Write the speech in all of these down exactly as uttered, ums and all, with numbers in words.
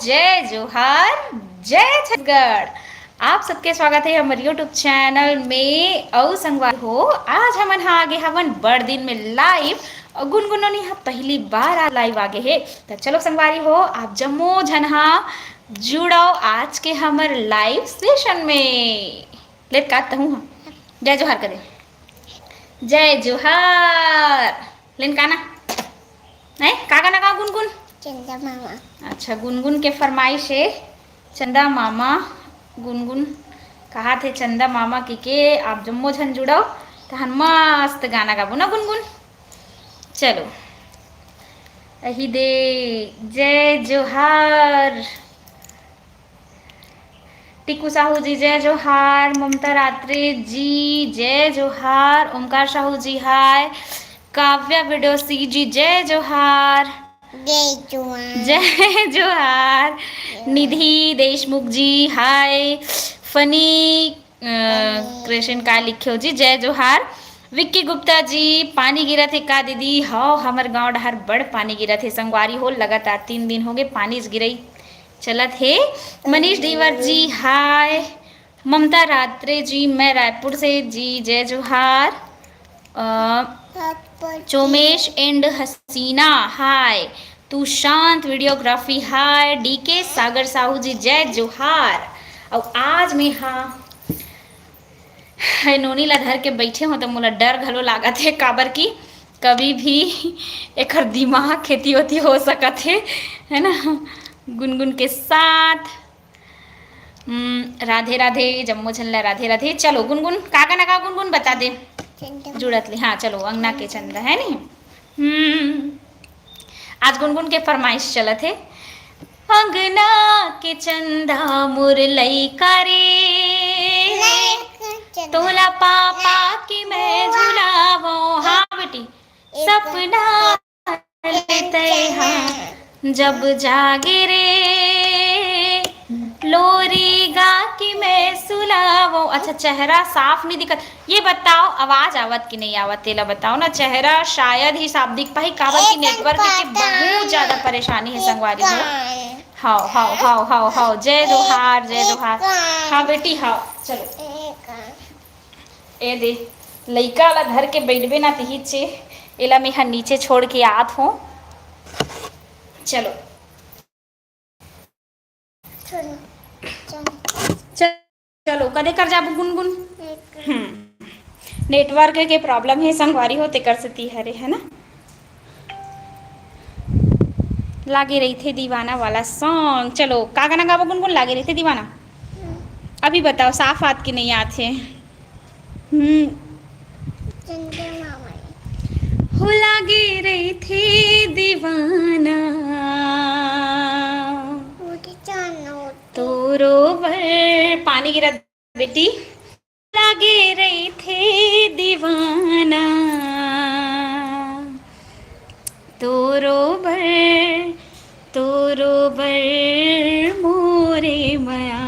जय जोहार, जय छत्तीसगढ़। आप सबके स्वागत हे हमर YouTube चैनल में। अउ संगवारी हो, आज हमन ह आगे हवन बड़ दिन में लाइव, अउ गुनगुन नोनी ह पहली बार आ लाइव आगे हे। त चलो संगवारी हो, आप जम्मो झन ह जुड़व आज के हमर लाइव सेशन में। लेत का तहूँ ह जय जोहार करे। जय जोहार। लेन का ना? हैं? का गाना गाओ गुनगुन? चंदा मामा। अच्छा, गुनगुन के फरमाइश हे चंदा मामा। गुनगुन कहा थे चंदा मामा के, के आप जम्मो झन जुड़व, तहन मस्त गाना गाबो ना गुनगुन। चलो। अही दे, जय जोहार। टीकू साहू जी, जय जोहार। ममता रात्रे जी, जय जोहार। ओमकार साहू जी, हाय। काव्या वीडियो सी जी, जय जोहार। जय जोहार। जय जोहार। निधि देशमुख जी, हाय। फनी, अ, क्रिएशन का लिखे हो जी, जय जोहार। विक्की गुप्ता जी, पानी गिरत हे का दीदी? हव, हमर गांव डहर बड़ पानी गिरत हे संगवारी हो, लगातार तीन दिन हो गए पानी गिरई चलत हे। मनीष धीवर जी, हाय। ममता रात्रे जी, मैं रायपुर से जी, जय जोहार। अ, चोमेश एंड हसीना, हाय। तू शांत वीडियोग्राफी, हाय। डीके सागर साहू जी, जय जोहार। अउ आज में हा, हे नोनी ला धर के बैठे हो, त मोला डर घलो लागत हे, काबर कि कभी भी एकर दिमाग खेती ओती हो सकत हे, है ना? गुनगुन के साथ, हम्म, राधे राधे, जम्मो झन ला राधे राधे। चलो गुनगुन, का गाना गा गुनगुन, बता दे। चंदा। जुड़त ले, हाँ, चलो, अंगना के चंदा, है नी? हम्म, आज गुनगुन के फरमाइश चलत हे, अंगना के चंदा मोर लइका रे, लइका चंदा। तोला पापा की मैं झुलावो। हाँ बेटी, सपना लेते हाँ जब जागे रे, लोरी गा की मैं सुलावो। अच्छा, चेहरा साफ नहीं दिखत, ये बताओ आवाज आवत कि नहीं आवत, तेला बताओ ना। चेहरा शायद ही साफ दिख पाही, काबर कि नेटवर्क के बहुत ज्यादा परेशानी है संगवारी हो। हाव, हाव, हाव, हाव, हाव, जय जोहार, जय जोहार। हाँ बेटी, हाव, चलो। ए दे, लइका ला धर के बैठबे ना तिहिचे, एला मेहा नीचे छोड़ के आत हो। चलो। चलो, कदे कर जाबो गुनगुन? हम्म, नेटवर्क के प्रॉब्लम हे संगवारी हो, तेकर सेती हरे, है ना? लागे रहिथे दीवाना वाला सॉन्ग। चलो, का गाना गाबो गुनगुन? लागे रहिथे दीवाना। अभी बताओ, साफ आत कि नहीं आत हे? हम्म। चंदा मामा। हो लागे रहिथे दीवाना। उठ जानो। तोरो बर पानी गिरत बेटी। लागे रहिथे दीवाना। तोरो बर, तोरो बर मोरे मया,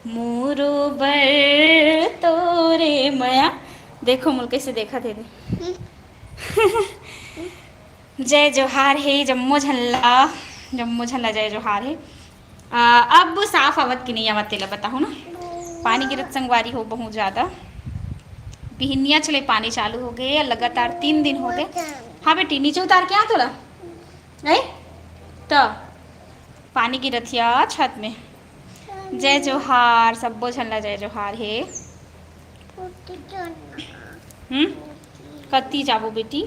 मोरो बर तोरे मया। देखो मोला कैसे देखत हे। जय जोहार हे जम्मो झन ला, जम्मो झन ला जय जोहार हे। आ, अब साफ आवत कि नहीं आवत, तेला बताहू ना। पानी गिरत संगवारी हो बहुत ज्यादा। बिहनिया चले पानी चालू हो गए, लगातार तीन दिन हो गए। हाँ बेटी, नीचे उतार के आ तोला। ए? त पानी गिरत हिया छत में। जय जोहार, सब्बो झन ला जय जोहार हे। हम्म? कति जाबो बेटी?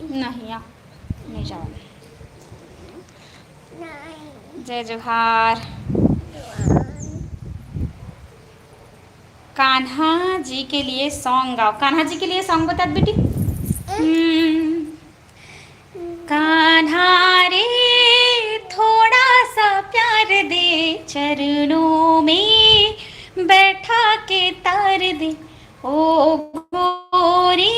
नहीं आ, नहीं जाओ। जय जोहार। कान्हा जी के लिए सॉन्ग गाओ। कान्हा जी के लिए सॉन्ग बता बेटी। हम्म। कान्हा रे, थोड़ा सा प्यार दे, चरणों में बैठा के तार दे। ओ गोरी,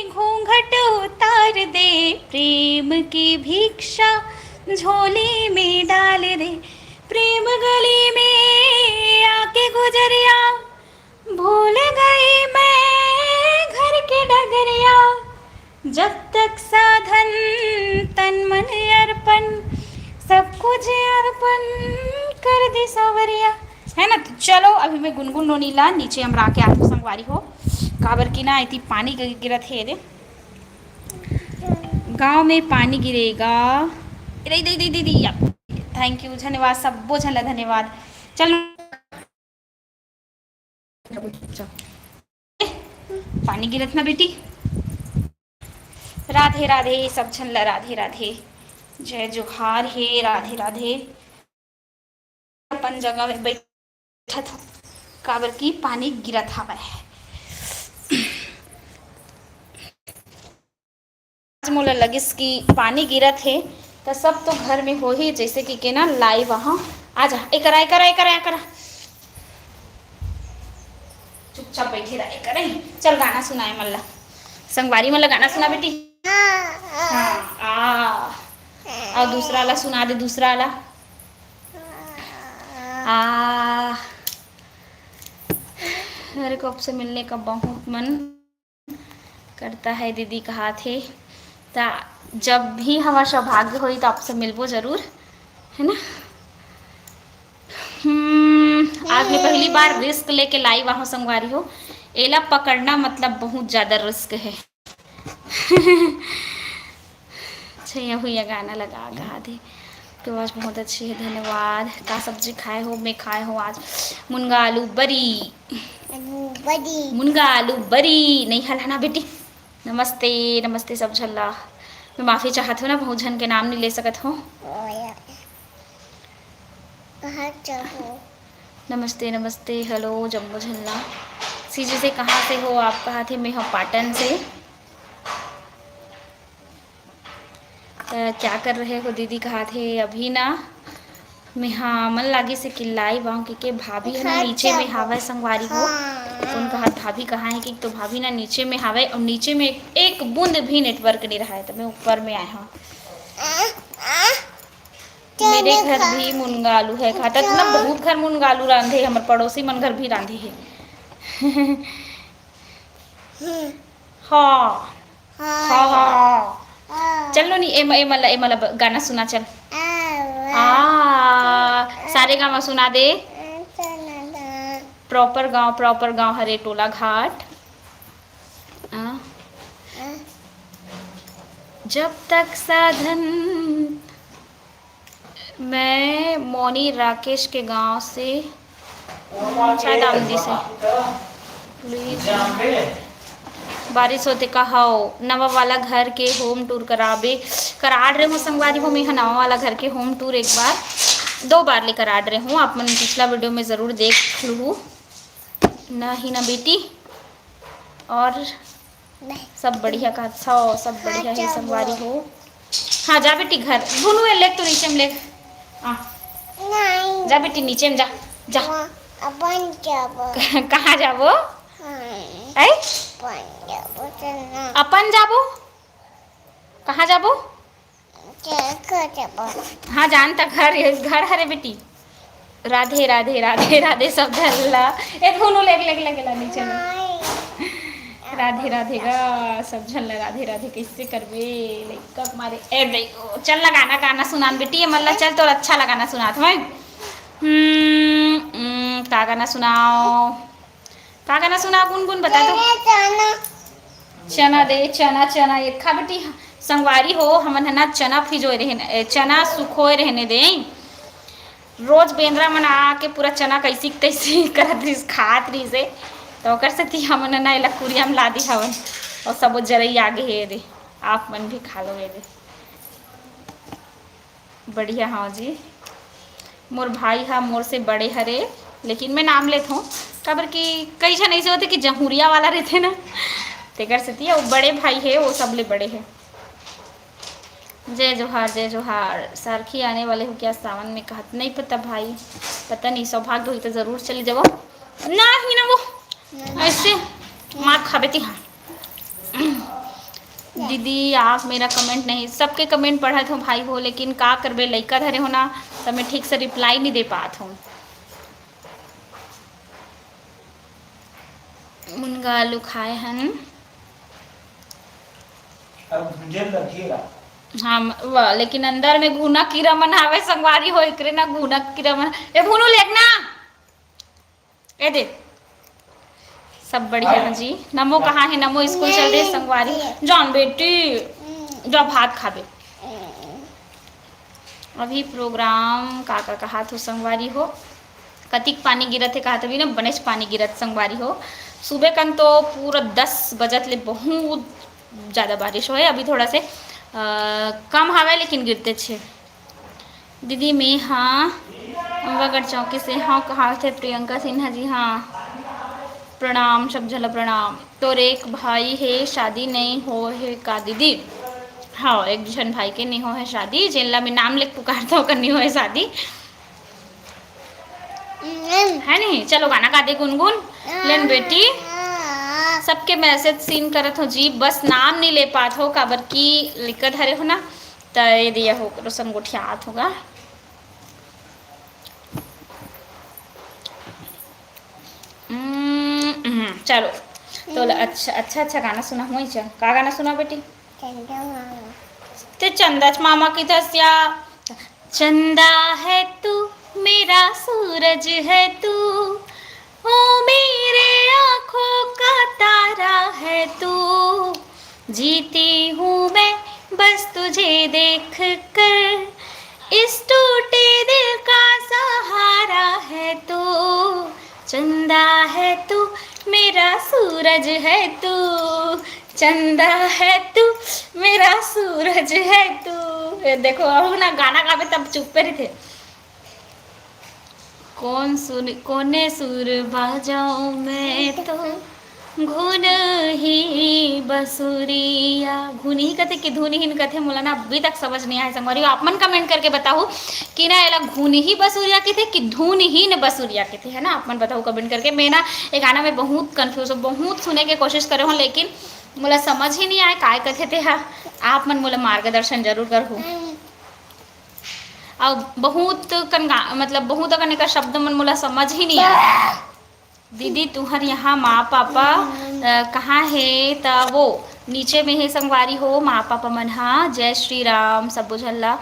घूंघट उतार दे, प्रेम की भिक्षा झोली में डाल दे। प्रेम गली में आके गुजरिया, भूल गई मैं घर के डगरिया। जब तक साधन तन मन अर्पण, सबको तुझे अर्पण कर दी सांवरिया। है ना? तो चलो, अभी मैं गुनगुन नोनी ला नीचे अमरा के आती हूँ संगवारी हो, काबर की ना इतनी पानी गिर-, गिरत है दे गांव में पानी गिरेगा। दे, दे, दे, दे, दे, या। Thank you, धन्यवाद, सब्बो झन ला धन्यवाद। चल, पानी गिरत ना बेटी। राधे राधे, सब झन ला राधे राधे, जय जोहार हे, राधे राधे। अपन जगह में बैठत हो, काबर की पानी गिरत हवय। आज मोला लगिस कि पानी गिरत हे, त सब तो घर में होही, जैसे कि के ना live आहा। आ जा, एकरा, एकरा, एकरा, एकरा। चुपचाप बैठे रह, एकरा ही। चल, गाना सुनाए मन ला। संगवारी मन ला गाना सुना बेटी। हाँ, आ। और दूसरा ला सुना दे, दूसरा ला। आ। मेरे को आपसे मिलने का बहुत मन करता है दीदी, कहाथे। त जब भी हमार सौभाग्य होई त आपसे मिलबो जरूर, है ना? हम्म, आज मैं पहली बार risk लेके live आहूँ संगवारी हो। एला पकड़ना मतलब बहुत ज्यादा risk है। छैया हुइया गाना लगा, गा दे। आपके आवाज बहुत अच्छी है, धन्यवाद। का सब्जी खाए हो? मैं खाए हो आज मुनगा आलू बरी। आलू बरी। मुनगा आलू बरी। नहीं हलाना बेटी। नमस्ते, नमस्ते सब झन ला। मैं माफी चाहत हूँ ना, बहुत झन के नाम नहीं ले सकत हूँ। ओया। कहाँ जाबो? नमस्ते, नमस्ते, hello जम्मो झन ला। सीजी से कहाँ से हो आप? कहाथे मैं हूँ पाटन से। अ, क्या कर रहे हो दीदी? कहाथे अभी ना मैं हा मन लागी से कि live आऊँ, क्योंकि भाभी है ना नीचे में हावय संगवारी हो। हाँ। कौन कहा भाभी कहाँ है कि तो भाभी ना नीचे में हावय और नीचे में एक बूंद भी network नहीं रहा है, तो मैं ऊपर में आए हूँ। मेरे घर भी मुनगा आलू है, कहाथे ना बहुत घर मुनगा आलू रांधे, हमर पड़ोसी मन घर भी रांधे है। हाँ। हाँ, हाँ। चल नोनी, एमा, एमा ला, एमा ला ब-, गाना सुना चल। आ, सारे गाँव सुना दे। Proper गाँव, proper गाँव हरे टोला घाट। आ। जब तक साधन मैं मोनी राकेश के गांव से, शायद आमदी से। Please। बारिश होथे का हव, नवा वाला घर के home tour कराबे। करा डरे हों संगवारी हो, मैं ह नवा वाला घर के home tour एक बार, दो बार ले करा डरे हों। आप मन पिछला video में जरूर देख लुहू। ना ही ना बेटी, और सब बढ़िया का? अच्छा, सब बढ़िया है संगवारी हो। हाँ, जा बेटी घर। भुनू, ए, लेग तो नीचे में लेग। हाँ। नहीं। जा बेटी, नीचे में जा, जा। वहाँ अपन जाबो। कहाँ जाबो? हाँ। ऐ? अपन जाबो, चलना। अपन जाबो? कहाँ जाबो? हाँ, जानता घर, घर हरे बेटी। राधे, राधे, राधे, राधे, सब झन ला। ए, धुनु, लेग, लेग, लेग, ला नीचे में। राधे, राधे गा, सब झन ला राधे, राधे, कैसे करबे? लइका मारे, ए, दे, ओ, चल ना गाना, गाना सुनान बेटी, ये मन ला, चल, तोर अच्छा लगा ना सुनात, मैं। हम्म, हम्म, का गाना सुनाओ? का गाना सुना गुनगुन, बता तो। चना, चना। चना दे, चना, चना, एक खा बेटी। संगवारी हो, हमन ह ना चना फिजोए रहने, ए, चना सुखोए रहने दे। रोज बेंदरा मन आके पूरा चना कैसी कैसी करत रहिस, खात रहिस हे। तो ओकर सेती हमन ह ना एला कुरिया में ला दी हवन। और सबो जरई आगे हे रे, आप मन भी खा लो ये दे। बढ़िया हव जी। मोर भाई हा मोर से बड़े हरे, लेकिन मैं नाम लेत हूँ, काबर कि कई झन ऐसे होते कि जहुरिया वाला रहते ना, तेकर सेती वो बड़े भाई है, वो सबले बड़े है। जय जोहार, जय जोहार। सारखी आने वाले हो क्या सावन में? कहत नहीं पता भाई, पता नहीं, सौभाग्य होई तो जरूर चली जाबो। ना ही ना वो ऐसे मार खाबे ती। हाँ दीदी, आप मेरा comment नहीं, सबके comment पढ़त हो भाई हो, लेकिन का करबे, लइका धरे हो ना, तब मैं ठीक से reply नहीं दे पात हूँ। मुनगा आलू खाए हन। अब भुंजन लगी ला। हाँ, वाह, लेकिन अंदर में घुना कीरा मन हावे संगवारी हो, एकरे ना घुना कीरा मन। ए भुनू, लेग ना। ए दे, सब बढ़िया है जी। नमो कहाँ है? नमो स्कूल चल दे संगवारी। जान बेटी, जा भात खाबे। अभी प्रोग्राम का का कहा थो संगवारी हो, कतिक पानी गिरत है कहा, तभी ना बनेच पानी गिरत संगवारी हो। सुबह कन तो पूरा दस बजत ले बहुत ज़्यादा बारिश होए, अभी थोड़ा से अ, कम हवे लेकिन गिरते छे। दीदी, मैं हाँ अम्बागढ़ चौकी से हाँ, कहा थे प्रियंका सिन्हा जी। हाँ, प्रणाम, सब झला प्रणाम। तोर एक भाई हे, शादी नहीं हो हे का दीदी? हाँ, एक झन भाई के नहीं हो है शादी, जेनला मैं नाम लेके पुकारता हूँ, नहीं हो है शादी। है नहीं? चलो गाना गा दे गुनगुन। लेन बेटी, सबके मैसेज सीन करत हो जी, बस नाम नहीं ले पात हो, काबर की लिखा धरे हो ना, त ये दिया हो, रोशन गोठियात होगा। हम्म, हम्म, चलो, तो ल-, अच्छा, अच्छा, अच्छा गाना सुना हुआ ही चल। का गाना सुना बेटी? चंदा मामा। ते चंदा च मामा की दसिया। चंदा है तू, मेरा सूरज है तू, ओ मेरे आंखों का तारा है तू। जीती हूँ मैं बस तुझे देख कर, इस टूटे दिल का सहारा है तू। चंदा है तू, मेरा सूरज है तू, चंदा है तू, मेरा सूरज है तू। ये देखो, अब ना गाना गावे तब चुप्पे रहिथे। कौन सुर, कोने सुर बाजाऊं मैं तो, घुन ही बसुरिया। घुन ही कथे कि धुन ही कथे, मोला ना अभी तक समझ नहीं आया संगवारी। आप मन कमेंट करके बताओ कि ना एला घुन ही बसुरिया कथे कि धुन ही न बसुरिया कथे, है ना? आप मन बताओ कमेंट करके। मैं ना ये गाना में बहुत कंफ्यूज हूँ, बहुत सुने के कोशिश करे हूँ, लेकिन मोला समझ ही नहीं आए काय कथे ते हा। आप मन मोला मार्गदर्शन जरूर करहु। और बहुत कन गा-, मतलब बहुत अकन एकर शब्द मन मोला समझ ही नहीं आए। दीदी, तुहर यहाँ माँ पापा, अ, कहाँ हे? त वो नीचे में हे संगवारी हो, माँ पापा मन हा। जय श्री राम सबो झन ला।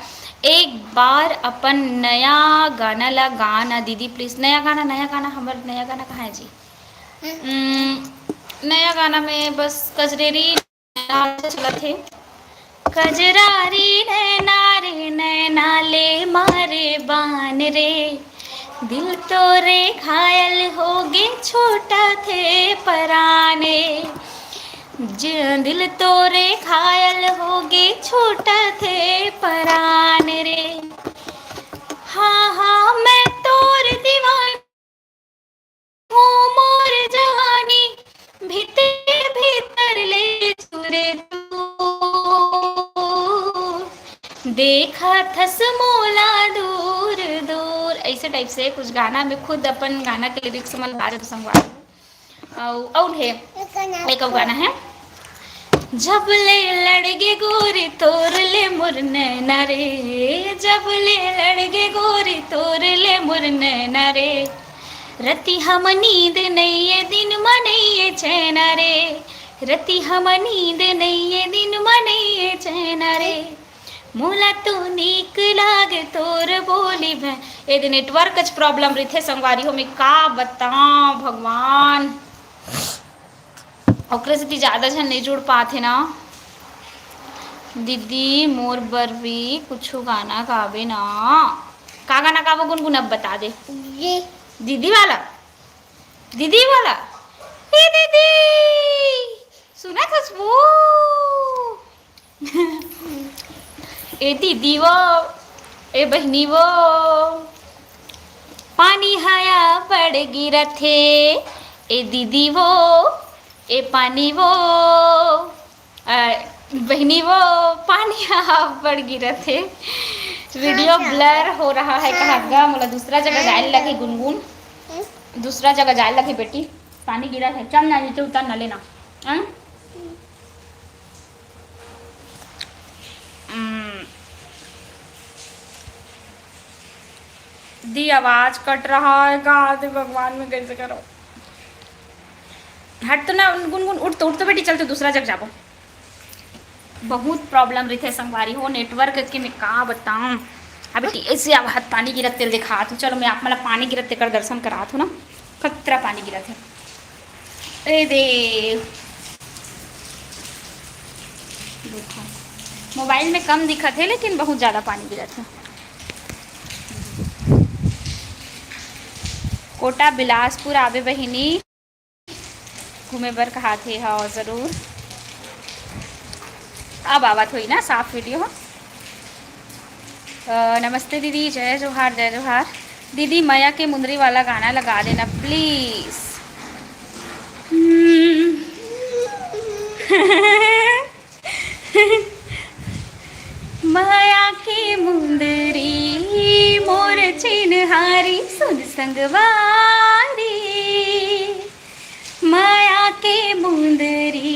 एक बार अपन नया गाना ला गाना दीदी, प्लीज। नया गाना, नया गाना, हमर नया गाना कहाँ है जी? हम्म, नया गाना में बस कजरेरी चलत हे। कजरारी नैना रे, नैना ले मारे बान रे, दिल तोरे घायल होगे, छोटा थे परान रे। ज-, दिल तोरे घायल होगे, छोटा थे परान रे। हाँ, हाँ, मैं तोर दीवान हूँ, मोर जवानी भीतर भीतर ले चुरे तू। देखा थस मोला दूर दूर, ऐसे टाइप से कुछ गाना में खुद अपन गाना के लिरिक्स मन ला जब संगवारी। अउ, अउ हे, एक अउ गाना है। जब ले लड़गे गोरी तोर ले मोर नैना रे, जब ले लड़गे गोरी तोर ले मोर नैना रे, रतिहा म नींद नइये, दिन म नइये चैना रे, रतिहा म नींद नइये, दिन म नइये चैना रे, मोला तो नीक लाग तोर बोली भै। ए दे नेटवर्क च प्रॉब्लम रहिथे संगवारी हो, मैं का बताओं भगवान। ओकरे सेती जादा झन नइ जुड़ पाथे ना। दीदी, मोर बर भी कुछु गाना गाबे ना। का गाना गाबो गुनगुन, अब बता दे। दीदी। दीदी वाला? दीदी वाला? ए दीदी! सुनत हस वो? ए दीदी वो, ए बहिनी वो, पानी हाया बड़ गिरथे। ए दीदी वो, ए पानी वो, अ, बहिनी वो, पानी हा बड़ गिरथे। वीडियो ब्लर हो रहा है, कहा गा? मोला दूसरा जगह जाए लगे गुनगुन, दूसरा जगह जाए लगे बेटी। पानी गिरत हे, चल ना नीचे उतर ना लेना। हैं? हम्म। दी आवाज कट रहा है, का दे भगवान, मैं कैसे करूं? हट तो ना गुनगुन, उठ तो, उठ तो बेटी, चल तो दूसरा जगह जाबो। बहुत problem रहिथे संगवारी हो, network के मैं का बताऊं। अभी टी-, ऐसे अब हाथ पानी गिरत तेल दिखात हूँ। चलो, मैं आप मन ला पानी गिरत तेकर दर्शन करात हूँ ना, कतरा पानी गिरत हे। ए दे, देखो, मोबाइल में कम दिखत हे, लेकिन बहुत ज्यादा पानी गिरत हे। कोटा बिलासपुर आबे बहिनी, घूमे बर कहात हे। हाँ, जरूर। अब आवत होई ना साफ video ह। अ, नमस्ते दीदी, जय जोहार, जय जोहार। दीदी, मया के मुंदरी वाला गाना लगा देना, please। हम्म। मया के मुंदरी मोर चिन्हारी, सुन संगवारी। मया के मुंदरी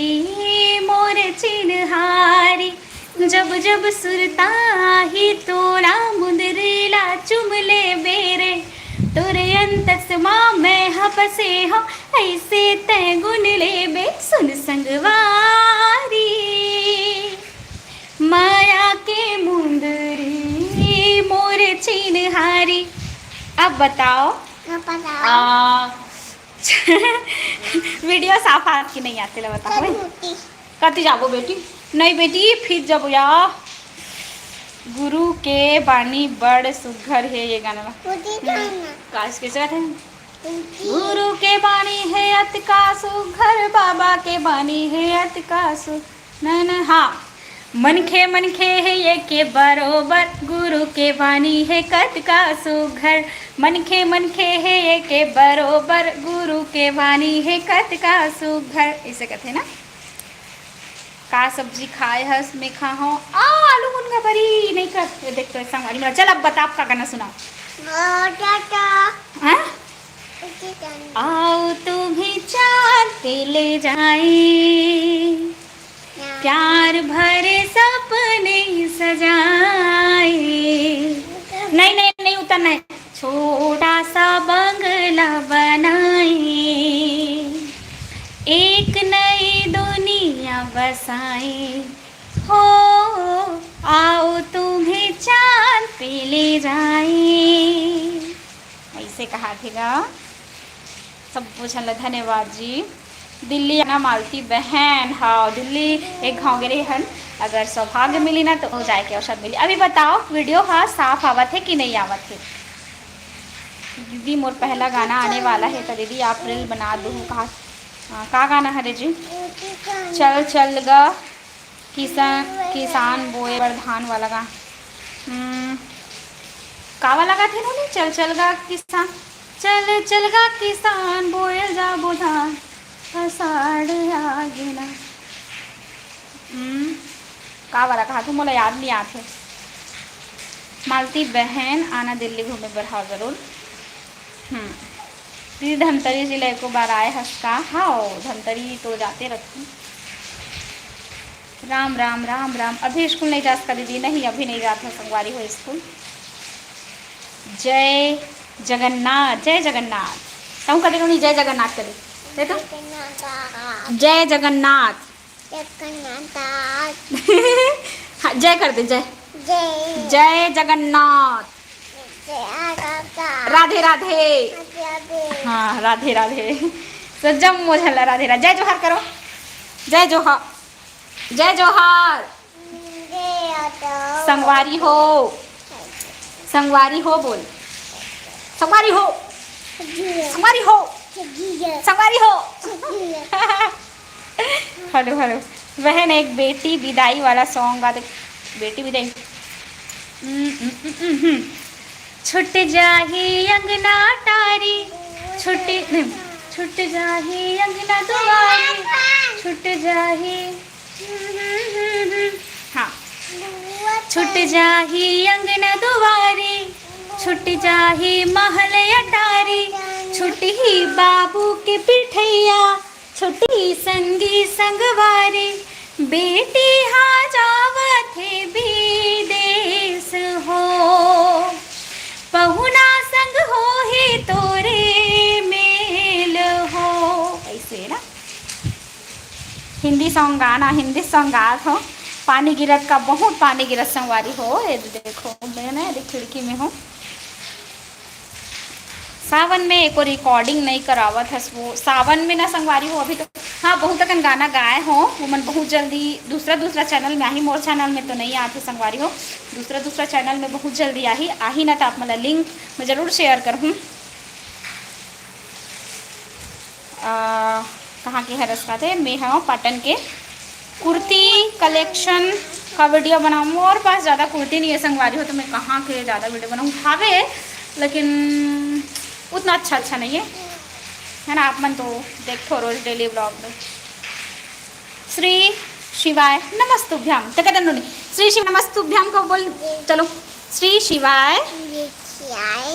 मोर चिन्हारी, जब जब सुरता ही तोला मुंदरी ला चुम लेबे रे, तोरे अंतस मा मैं ह बसे हौं, ऐसे तै गुन लेबे, सुन संगवारी। मया के मुंदरी मोर चिन्हारी। अब बताओ, अब बताओ। आ, video साफ आत कि नहीं आत, तेला बताओ। कति जाबो बेटी? नहीं बेटी, फिर जाबो या। गुरु के बानी बड़ सुग्घर हे, ये गाना ला। काश के चलत हे। गुरु के बानी हे अतका सुघर, बाबा के बानी हे अतका सु-, न, न, हाँ। मनखे, मनखे हे एके बरोबर, गुरु के बानी हे कतका सुघर। मनखे, मनखे हे एके बरोबर, गुरु के बानी हे कतका सुघर। ऐसे कथे ना। का सब्जी खाए हस? मैं खा हूँ आलू मुनगा बरी। नहीं कर, ये देख तो ऐसा हमारी मेरा। चल, अब बता, आपका गाना सुना। ओ, टाटा। हाँ? आओ तुम्हें चांद पे ले जाए, प्यार भरे सपने सजाए। नहीं, नहीं, नहीं उतरना है। छोटा सा बंगला बनाए, एक नई दुनिया बसाए, हो आओ तुम्हें चांद पे ले जाए। ऐसे कहा थे गा। सब पूछन ला धन्यवाद जी। दिल्ली आना मालती बहन, हाँ, दिल्ली एक घाव गे रहे हन। अगर सौभाग्य मिली ना तो जाए के अवसर मिली। अभी बताओ, video हा साफ आवत है कि नहीं आवत है? दीदी, मोर पहला गाना आने वाला है, तो दीदी आप reel बना दो। कहा, हाँ, का गाना है रे जी? चल चल गा किसान, किसान बोए बर धान वाला गा। हम्म, का वाला गाथे नोनी? चल चल गा किसान, चल चल गा किसान, बोए जाबो धान, आषाढ़ आगे ना। हम्म, का वाला कहा तू, मोला याद नहीं आथे। मालती बहन, आना दिल्ली घूमे बर। हाँ, जरूर। हम्म, दीदी धमतरी जिला एको बार आए हस का? हाँ, धमतरी तो जाते रहती। राम राम राम राम। अभी स्कूल नहीं जास का दीदी? नहीं, अभी नहीं जात है संगवारी हो स्कूल। जय जगन्नाथ, जय जगन्नाथ। कहूँ कदे नहीं, जय जगन्नाथ कदे। दे तो। जय जगन्नाथ। जगन्नाथ। हाँ, जय कर दे, जय। जय। जय जगन्नाथ। जय राधा। राधे राधे। राधे राधे। हाँ, राधे राधे। सज्जम मोझला राधे राधे। जय जोहार करो। जय जोहार। जय जोहार। संगवारी हो, संगवारी हो बोल, संगवारी हो, संगवारी हो, संगवारी हो। Hello hello. बहन, एक बेटी बिदाई वाला सॉन्ग गा दे। बेटी बिदाई। हम्म, हम्म, हम्म, हम्म। छुट जाही अंगना टारी, छुट, नहीं, छुट जाही अंगना दुआरी, छुट जाही, हाँ, छुट जाही अंगना दुआरी, छुट जाही महल अटारी, छुटही बाबू के पिठैया, छुटही संगी संगवारी, बेटी हा जावत हे विदेश हो, पहुना संग होही तोरे मेल हो। ऐसे ना हिंदी सॉन्ग गाना, हिंदी सॉन्ग गात हो। पानी गिरत का, बहुत पानी गिरत संगवारी हो। ये देखो, मैं ना, ये खिड़की में हूँ। सावन में एको recording नहीं करावत हस वो। सावन में ना संगवारी हो, अभी तो, हाँ, बहुत अकन गाना गाए हो, वो मन बहुत जल्दी दूसरा, दूसरा channel में आही, मोर channel में तो नहीं आते संगवारी हो, दूसरा, दूसरा channel में बहुत जल्दी आही, आही ना तो आप मन ला link मैं जरूर share करहूँ। आ, कहाँ के हरस का थे? मैं हूँ पाटन के कुर्ती collection का video बनाऊँ। मोर पास ज़्यादा कुर्ती नहीं है संगवारी हो, तो मैं कहाँ के ज़्यादा video बनाऊँ? हावे, लेकिन उतना अच्छा, अच्छा नहीं है, है ना? आप मन तो देखो रोज daily vlog में। श्री शिवाय नमस्तुभ्यम। ते कदन नोनी। श्री शिव नमस्तुभ्यम को बोल। चलो। श्री शिवाय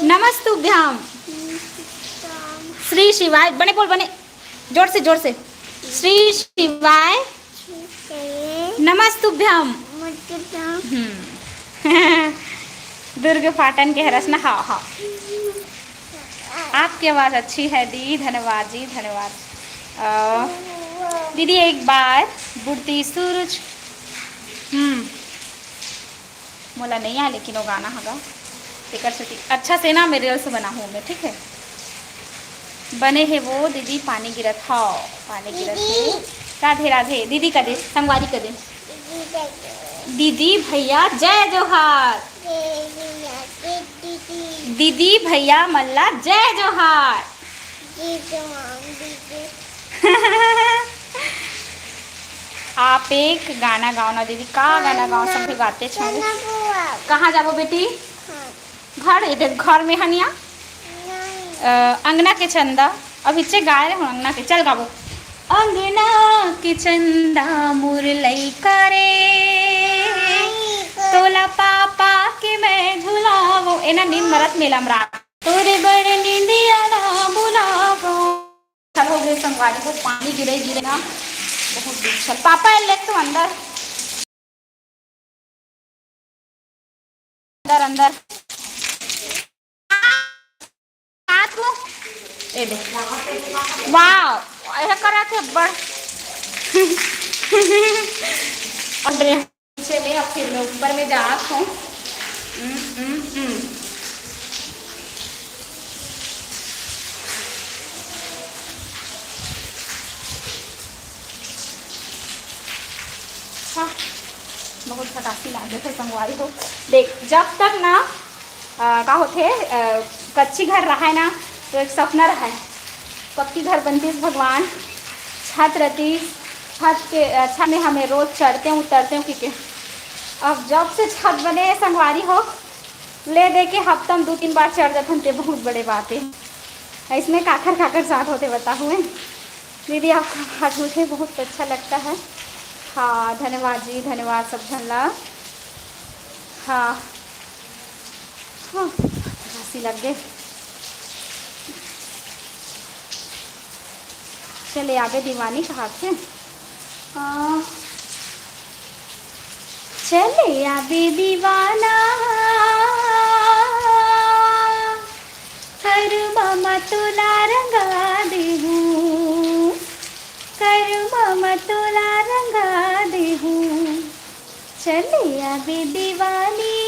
नमस्तुभ्यम। श्री शिवाय, बने बोल, बने। जोर से, जोर से। श्री शिवाय नमस्तुभ्यम। हम्म। दुर्ग पाटन के हरस ना, हाँ, हाँ। आपकी आवाज़ अच्छी है दी, धन्यवाद जी, धन्यवाद। अ, दीदी एक बार बुढ़ती सूरज, हम्म, मोला नहीं आ, लेकिन वो गाना हगा, तेकर सेती अच्छा से ना मैं reels बनाहूँ मैं, ठीक है? बने हे वो दीदी, पानी गिरत, हाँ, पानी गिरत हे। राधे राधे दीदी कदे, संगवारी कदे। दीदी भैया जय जोहार। दीदी भैया मल्ला जय जोहार। आप एक गाना गाओ ना दीदी। का गाना गाओ? सब गाते छोड़े। कहाँ जाबो बेटी? घर, ये देख, घर में हनिया। अ, अंगना के चंदा। अब हिच्चे गाए रहे हो अंगना के, चल गाबो। अंगना के चंदा मोर लइका रे, तोला पापा के मैं झुलावो। एना नींद मरत मेला म रात। तोरे बड़ नींदिया ला बुलावो। चल हो गए संगवारी हो, पानी गिरे गिरे ना, बहुत बिच्छल। पापा, ले तो अंदर, अंदर, अंदर। हाथ में। ए दे। वाओ, ऐसा करा थे बड़। अरे। पीछे में, अब फिर मैं ऊपर में जात हूँ। हम्म, हम्म, हम्म। हाँ, बहुत फटासी लागे थे संगवारी हो। देख, जब तक ना अ, का होथे, अ, कच्ची घर रहाय ना, तो एक सपना रहाय, पक्की घर बनतीस भगवान, छत रहतीस, छत के, अ, छत में हमें रोज चढ़ते हूँ, उतरते हूँ, ठीक है। अब जब से छत बने हे संगवारी हो, ले दे के हफ्ता में दो तीन बार चढ़ जाथन, ते बहुत बड़े बात है। इसमें काखर काखर साथ होते बताहूँ मैं। दीदी, आपका बात मुझे बहुत अच्छा लगता है। हाँ, धन्यवाद जी, धन्यवाद सब झन ला। हाँ। हाँ, खांसी लग गए। चले आबे दीवानी कहा थे। हाँ। चले आबे दीवाना, करमा म तोला रंगा देहूँ, करमा म तोला रंगा देहूँ। चले आबे दीवानी,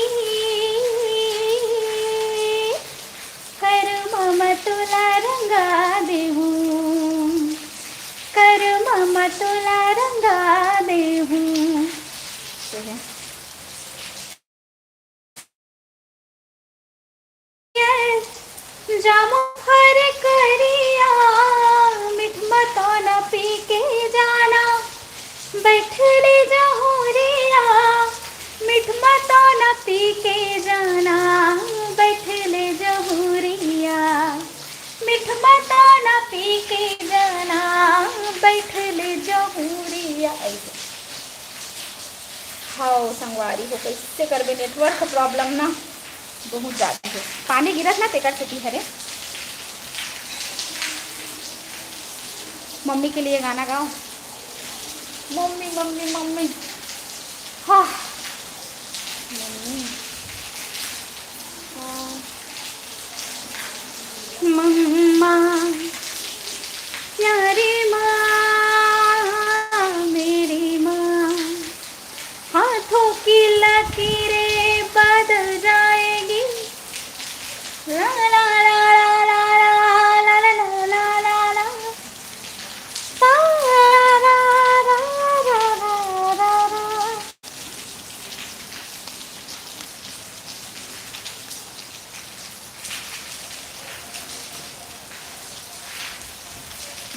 करमा म तोला रंगा देहूँ, करमा म तोला रंगा देहूँ। जामो फर करिया, मीठ मतौना पी के जाना, बैठ ले जहूरिया, मीठ मतौना पी के जाना, बैठ ले जहूरिया, मीठ मतौना पी के जाना, बैठ ले जहूरिया। ऐसे। हाँ संगवारी हो, कैसे करबे, network problem ना बहुत ज्यादा है। पानी गिरत ना तेकर सेती हरे। मम्मी के लिए गाना गाओ। Mummy, mummy, mummy. हाँ। मम्मी। हाँ। मम्मा, प्यारी माँ, मेरी माँ।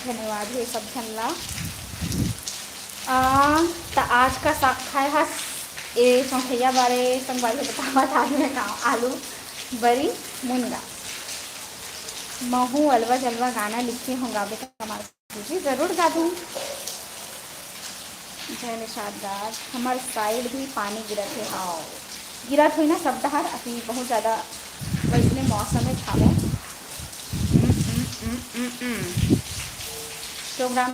धन्यवाद हे सब झन ला। आ, त आज का साग खाए हस? ए चौथैया बारे संगवारी हो बतावत आज मैं का आलू बरी मुनगा। महू अलवा जलवा गाना लिखे हों, गाबे त कमाल जी, जरूर गा दूँ। जय निषाद राज, हमर साइड भी पानी गिरत हे। हाँ, गिरत होई ना सब डहर, अभी बहुत ज़्यादा वैसने मौसम है छावे। प्रोग्राम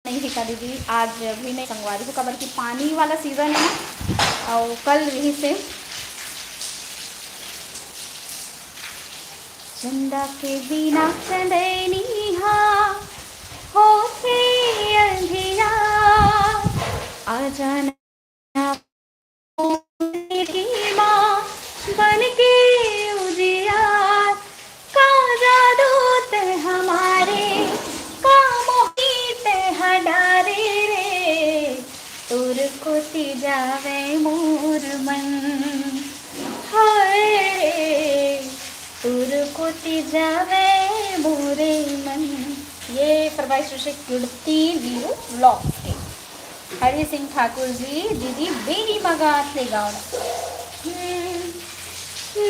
नहीं है का दीदी, आज भी नहीं संगवारी हो, काबर कि पानी वाला सीजन है ना, और कल रही से चंदा के बिना चंदैनी हा होथे अंधिया, आ जाना की माँ बन के उजियार, का जादू ते हमारे, का मोही ते हडारे रे, तोर कोती जावे मोर मन, हाय रे, तोर कोती जावे मोरे मन। ये फरमाइश से कुर्ती वीरू व्लॉग्स के। हरि सिंह ठाकुर जी, दीदी बेनी मगात ले गाँव ना। हम्म,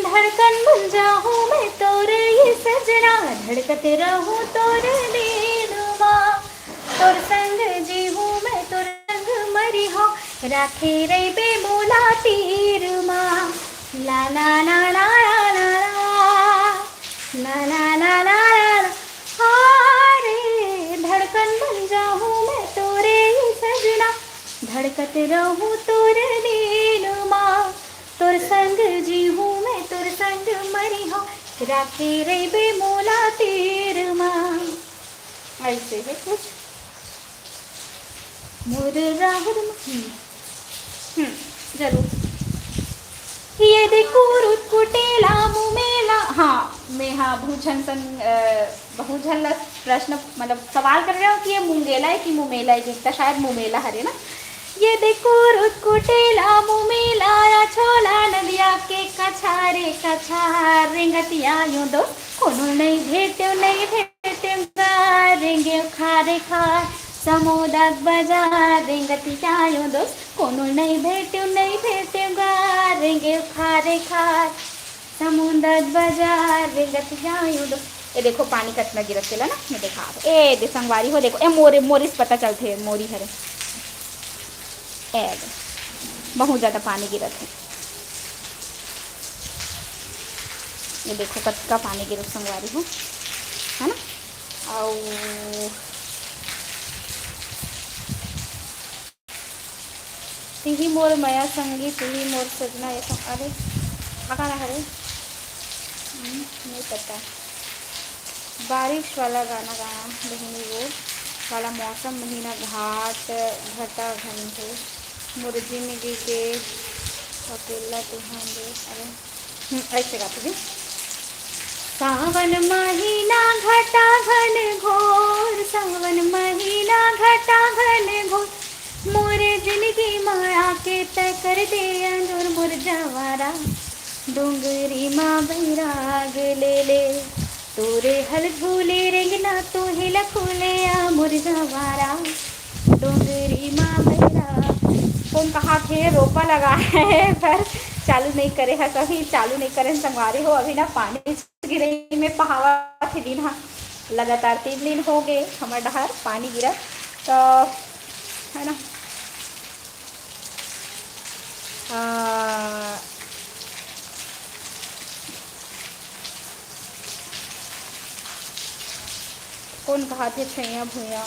धड़कन बन जाहूँ मैं तोरे ये सजना, धड़कते रहूँ तोरे दिल मा, तोर संग जीहूँ मैं तोर संग मरिहूँ, राखे रहिबे मोला तीर मा। ला ला ला ला ला ला ला, ला ला ला ला ला ला। हाँ रे, धड़कन बन जाहूँ मैं तोरे ये सजना, धड़कत रहूँ तोर दिल मा, तोर संग जीहूँ मैं तोर संग मरिहूँ, राखे रहिबे मोला तीर मा। ऐसे है कुछ। मोर राहुल म-, हम्म, हम्म, जरूर। ये देखो रुत कुटेला मुमेला, हाँ, मैं हाँ बहुत झन सन, अ, बहुत झन ला प्रश्न, मतलब सवाल कर रहे हो कि ये मुंगेला है कि मुमेला है, जिसका शायद मुमेला हरे ना। ये देखो रुत कुटेला मुमेला या छोला नदिया के कछारे कछार रेंगतिया यूं दोस्त, कोनो नहीं भेट्यो नहीं भेट्यो गा रेंगे खारे खार समुदक बाजार रेंगतिया यूं दोस्त, कोनो नहीं भेट्यो नहीं भेट्यो गा रेंगे खारे खार समुदक बाजार रेंगतिया यूं दोस्त। ये देखो पानी कतना गिरत चला ना, मैं देखा ए दे संगवारी हो, देखो ए मोरे, मोरिस पता चलथे मोरी हरे। ए दे, बहुत ज़्यादा पानी गिरत है। ये देखो कतका पानी गिरत संगवारी हो, है ना। अउ तिही मोर मया संगी, तिही मोर सजना, ये सब, अरे, का गाना हरे? हम्म, नहीं पता। बारिश वाला गाना गाना, बहिनी वो वाला मौसम, महीना घाट, घटा घन हो, मोर जिंदगी के अकेला तुहां दे, अरे, हम्म, ऐसे गाते थे। सावन महीना घटा घन घोर, सावन महीना घटा घन घोर, मोरे जिंदगी मा आके तै कर दे अंजोर मोर जवारा। डोंगरी मा बैराग ले ले, तोरे हल झूले रेंगना तोहे लखुले आ मोर जवारा। डोंगरी मा बैराग। कौन कहा थे रोपा लगा है पर चालू नहीं करे है, कभी चालू नहीं करे संगवारी हो। अभी ना पानी गिरे में पहावा थे दिन हा, लगातार तीन दिन हो गए हमर डहर पानी गिरत, तो है ना। आ, कौन कहा थे छैया भुइया?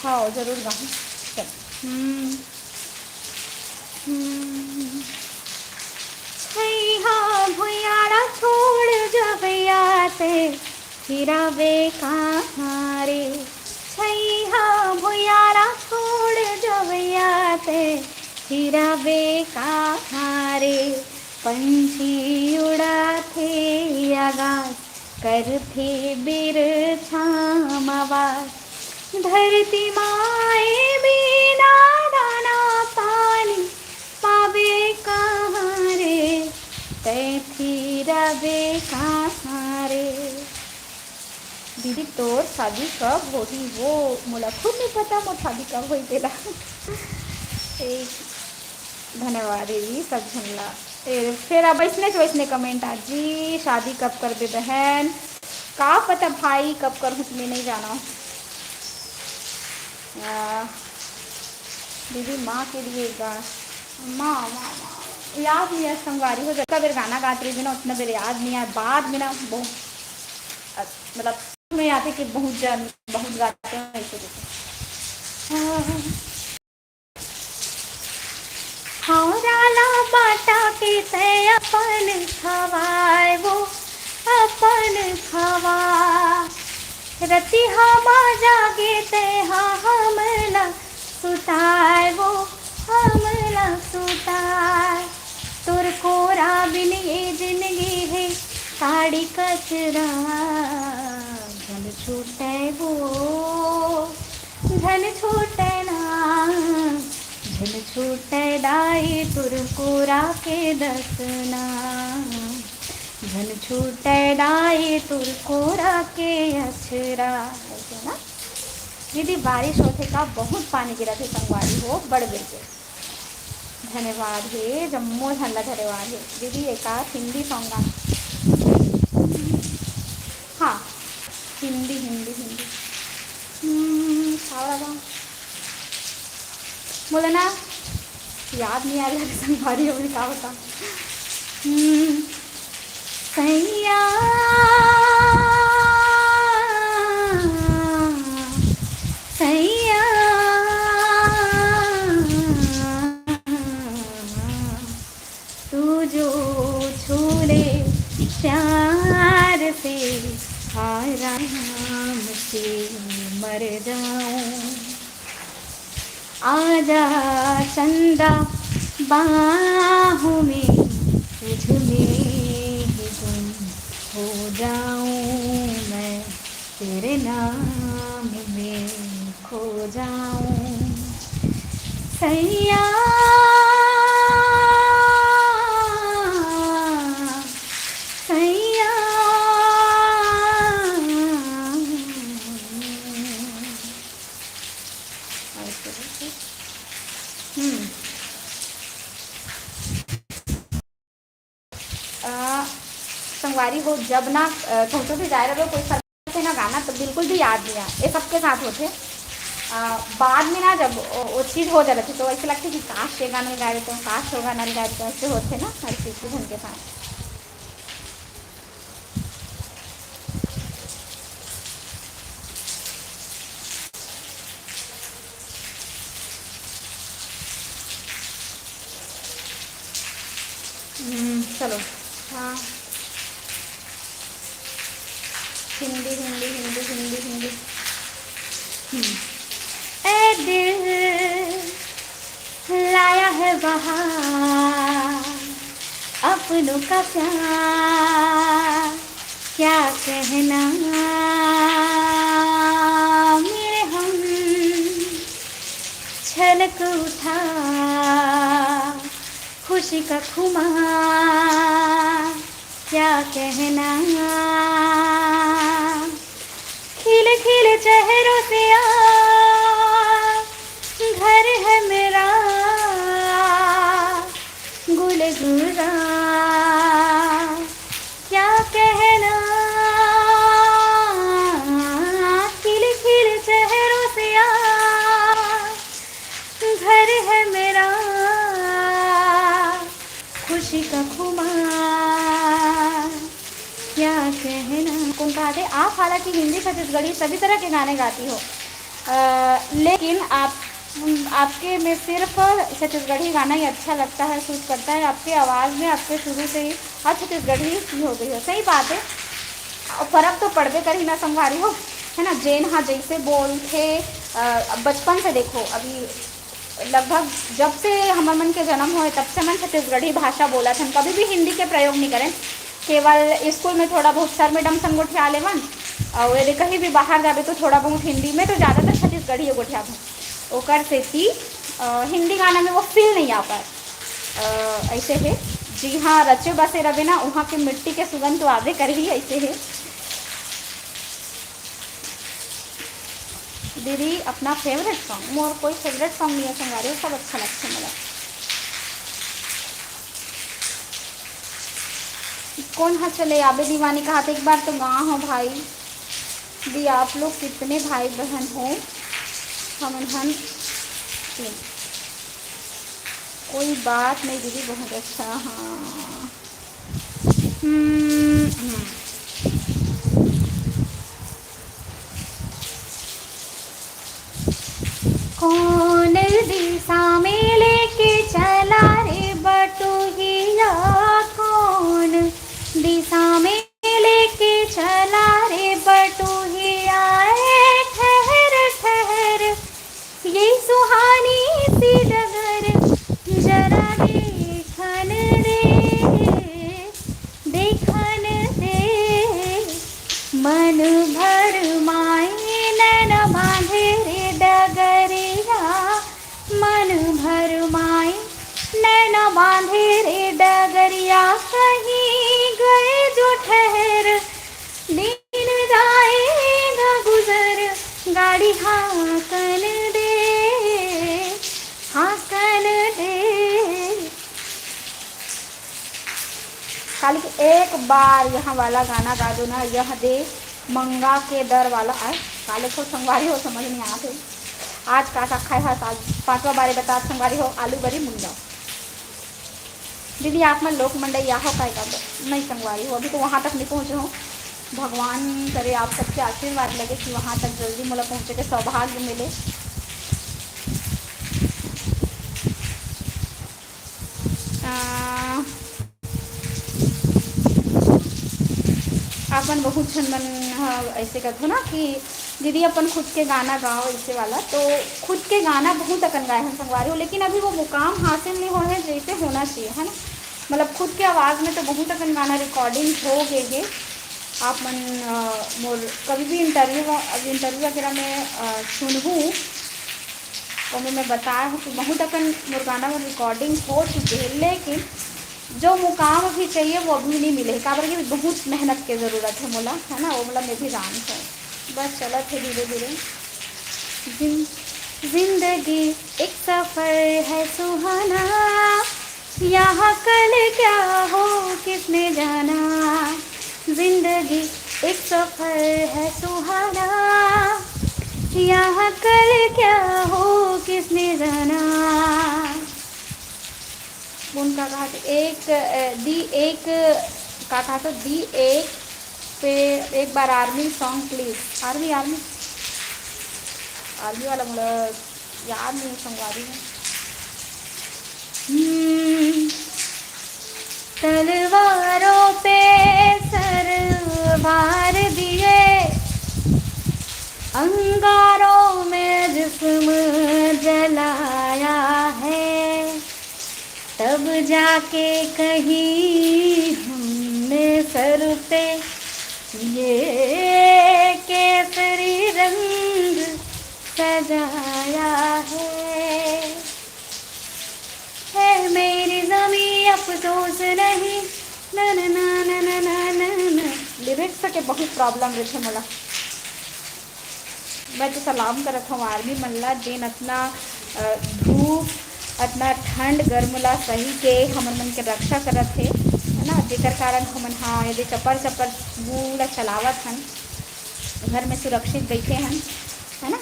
हाँ, जरूर गाहूँ। चल। हम्म। हम्म। छैया भुइयाड़ा छोड़ जबैया ते, फिराबे कहाँ रे? छैया भुइयाड़ा छोड़ जबैया ते, फिराबे कहाँ रे? पंछी उड़ाथे आगास, करथे बिरछा म वास। धरती माए बिना दाना पानी पाबे कहाँ रे, तै फिरबे कहाँ रे। दीदी, तोर शादी कब होही वो? मोला खुद नहीं पता मोर शादी कब होही तेला। एक धन्यवाद हे जी सब झन ला। ए, फेर अब अइसने च वइसने comment आ जी, शादी कब करबे बहन? का पता भाई कब करहूँ, मैं नहीं जाना। आ, दीदी माँ के लिए एक बार, माँ, माँ, माँ, याद नहीं है संगवारी हो, जतका बेर गाना गात रही ना उतना बेर याद नहीं है, बाद में ना बहुत, अ, मतलब में आते कि बहुत जन बहुत गाते हैं ऐसे जैसे। हौरा ला बाटा के तै अपन खवाए वो अपन खवा। रतिहा मा जागे तै हा हमला सुताए वो हमला सुताए। तोर कोरा बिन ये जिंदगी हे काड़ी कचरा। झन छूटे वो झन छूटे ना, झन छूटे दाई तोर कोरा के दसना, झन छूटे दाई तोर कोरा के अछरा। ऐसे ना दीदी, बारिश होथे का? बहुत पानी गिरत हे संगवारी हो, बड़ गिर के। धन्यवाद हे, जम्मो झन ला धन्यवाद हे। दीदी, एकाध हिंदी song गा। हाँ, हिंदी, हिंदी, हिंदी। हम्म, का वाला गा? मोला ना याद नहीं आ रहा, संगवारी हो, का बताऊँ? हम्म, सैया, सैया, तू जो छू ले प्यार से, आराम से मर जाऊं। आजा चंदा बाहों में, तुझ में ही गुम हो जाऊं मैं, तेरे नाम में खो जाऊं। सैया, सैया। हम्म। अ, संगवारी हो, जब ना, अ, कहूँ भी जाए रहो, कोई फरक है ना गाना, तो बिल्कुल भी याद नहीं आए। ये सबके साथ होते। अ, बाद में ना, जब वो, वो चीज़ हो जाती, तो ऐसे लगते कि काश ये गाना गाए तो, काश वो गाना गाए तो, ऐसे होते ना हर चीज़ के झन के साथ। हम्म, चलो। हाँ, हिंदी, हिंदी, हिंदी, हिंदी, हिंदी। हम्म। ए दिल, लाया है बहार अपनों का प्यार, क्या कहना मेरे हम, छलक उठा खुशी का खुमार, क्या कहना। खिल खिल चेहरों से आज घर है मेरा गुलगुलजार, क्या कहना। खिल खिल चेहरों से आज घर है मेरा खुशी का खुमार, क्या कहना। कौन कहा थे आप? हालांकि हिंदी, छत्तीसगढ़ी सभी तरह के गाने गाती हो, अ, लेकिन आप, आपके में सिर्फ छत्तीसगढ़ी गाना ही अच्छा लगता है, सूट करता है आपके आवाज़ में। आपके शुरू से ही आप छत्तीसगढ़ी की हो गई हो। सही बात है, और फर्क तो पड़बे करही ना संगवारी हो, है ना। जेन हा जैसे बोलथे, अ, बचपन से देखो, अभी लगभग जब से हमर मन के जन्म होए, तब से हमन छत्तीसगढ़ी भाषा बोलत हन, कभी भी हिंदी के प्रयोग नहीं करें। केवल स्कूल में थोड़ा बहुत सर मैडम संग गोठिया लेवन, और यदि कहीं भी बाहर जाबे तो थोड़ा बहुत हिंदी में, तो ज़्यादातर छत्तीसगढ़ी गोठियाबे। ओकर सेती, अ, हिंदी गाना में वो फील नहीं आ पाए। अ, ऐसे है, जी हाँ, रचे बसे रबे ना, वहाँ के मिट्टी के सुगंध तो आबे करही, ऐसे है। दीदी, अपना favourite song, मोर कोई favourite song नहीं है संगवारी हो, सब अच्छा लगता है मोला। कौन हा चले आबे दीवानी कहा थे, एक बार तो गा हो भाई। दी, आप लोग कितने भाई बहन हो? हमन हन तीन। कोई बात नहीं दीदी, बहुत अच्छा। हाँ। हम्म, हम्म। कौन दिशा में लेके चला रे बटुहिया, कौन दिशा में लेके चला रे बटुहिया। ए ठहर ठहर, ये सुहानी सी डगर जरा देखन दे, देखन दे। मन भर माई नैन बांधे रे डगरिया, मन भर माई नैन बांधे रे डगरिया। कहीं गए जो ठहर, दिन जाएगा गुजर, गाड़ी हाकन दे, हाकन दे। काली के एक बार यहाँ वाला गाना गा दो ना, यह दे मंगा के दर वाला। आय, काले को संगवारी हो, समझ नहीं आते। आज का का खाए हस? आज पांचवा बारे बता संगवारी हो, आलू बरी मुनगा। दीदी, आप मन लोक मंडई आहो काय का? नहीं संगवारी हो, अभी तो वहाँ तक नहीं पहुँचे हो। भगवान करे आप सबके आशीर्वाद लगे कि वहाँ तक जल्दी मोला पहुँचे के सौभाग्य मिले। आ, अपन बहुत झन मन ह ऐसे कथो ना कि दीदी अपन खुद के गाना गाओ, ऐसे वाला। तो खुद के गाना बहुत अकन गाए हैं संगवारी हो, लेकिन अभी वो मुकाम हासिल नहीं हो है जैसे होना चाहिए, है ना। मतलब खुद के आवाज़ में तो बहुत अकन गाना recording हो गए है। आप मन, अ, मोर कभी भी interview व-, अब interview वगैरह में, अ, सुनहू, ओमे मैं बताया हूँ कि बहुत अकन मोर गाना में recording हो चुके हैं, लेकिन जो मुकाम अभी चाहिए वो अभी नहीं मिले है, काबर कि बहुत मेहनत के ज़रूरत है मोला, है ना, वो मोला मैं भी जानत हूँ। बस चलत है धीरे धीरे। जिन-, जिंदगी एक सफर है सुहाना, यहाँ कल क्या हो किसने जाना। जिंदगी एक सफर है सुहाना, यहाँ कल क्या हो किसने जाना। कौन का कहा था? एक, अ, दी एक, का कहा था? दी एक पे एक बार army song please। Army, army, army वाला मोला याद नहीं संगवारी है। हम्म, तलवारों पे सर वार दिए, अंगारों में जिस्म जलाया है, तब जाके कहीं हमने सर पे ये केसरी रंग सजाया है। है मेरी जमीं अफसोस नहीं, ना ना ना ना ना ना ना ना। लिरिक्स के बहुत प्रॉब्लम रहिथे मोला। मैं तो सलाम करत हूँ आर्मी मन ला, जेन अतना, अ, धूप, अतना ठंड गर्म ला सही के हमर मन के रक्षा करत हे, है ना, जेकर कारण हमन हा यदि चपर चपर लू ला चलावत हन, घर में सुरक्षित बैठे हन, है ना।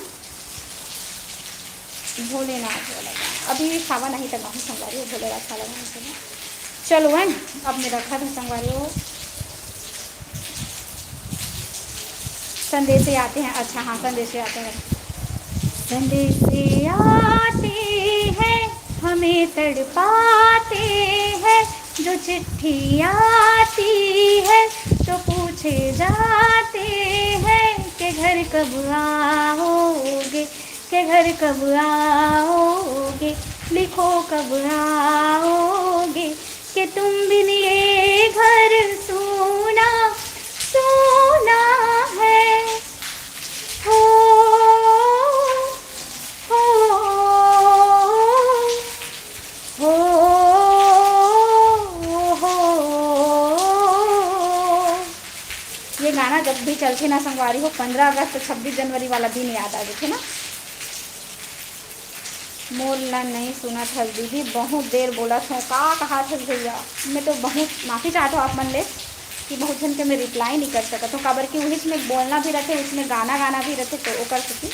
भोलेनाथ वाला गाना। अभी सावन आही त गाहूँ संगवारी हो, भोलेनाथ वाला गाना सुनो। चलो है, अब मैं रखा था संगवारी हो। संदेशे आते हैं, अच्छा हाँ, संदेशे आते हैं। संदेशे आते हैं, हमें तड़पाते हैं, जो चिट्ठी आती है तो पूछे जाते हैं कि घर कब आओगे, कि घर कब आओगे, लिखो कब आओगे, कि तुम बिन ये घर सूना सूना है। हो, हो, हो, हो। ये गाना जब भी चलथे ना संगवारी हो, पंद्रह अगस्त, छब्बीस जनवरी वाला दिन याद आ जाथे ना। मोर ला नई सुनत हस दीदी, बहुत देर बोलत हो, का कहा थस भैया? मैं तो बहुत माफी चाहत हो आप मन ले कि बहुत झन के मैं रिप्लाई नहीं कर सकत हो, काबर कि उहिच में बोलना भी रहते, उसमें गाना गाना भी रहते, तो ओकर सेती।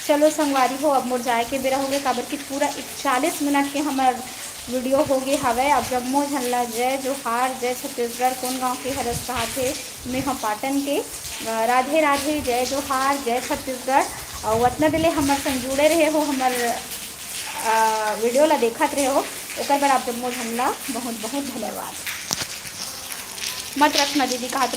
चलो संगवारी हो, अब मोर जाए के बेरा होगे, काबर कि पूरा इकतालीस मिनट के हमर वीडियो होगे हवय। अब जम्मो झन ला जय जोहार, जय छत्तीसगढ़। कोन गांव के हरस कहाथे? मैं ह पाटन के। अ, राधे राधे, जय जोहार, जय छत्तीसगढ़। अउ अतना देले हमर संग जुड़े रहे हो, हमर, अ, वीडियो ला देखत रहे हो, ओकर बर आप जम्मो झन ला बहुत बहुत धन्यवाद। मत रखना दीदी, कहात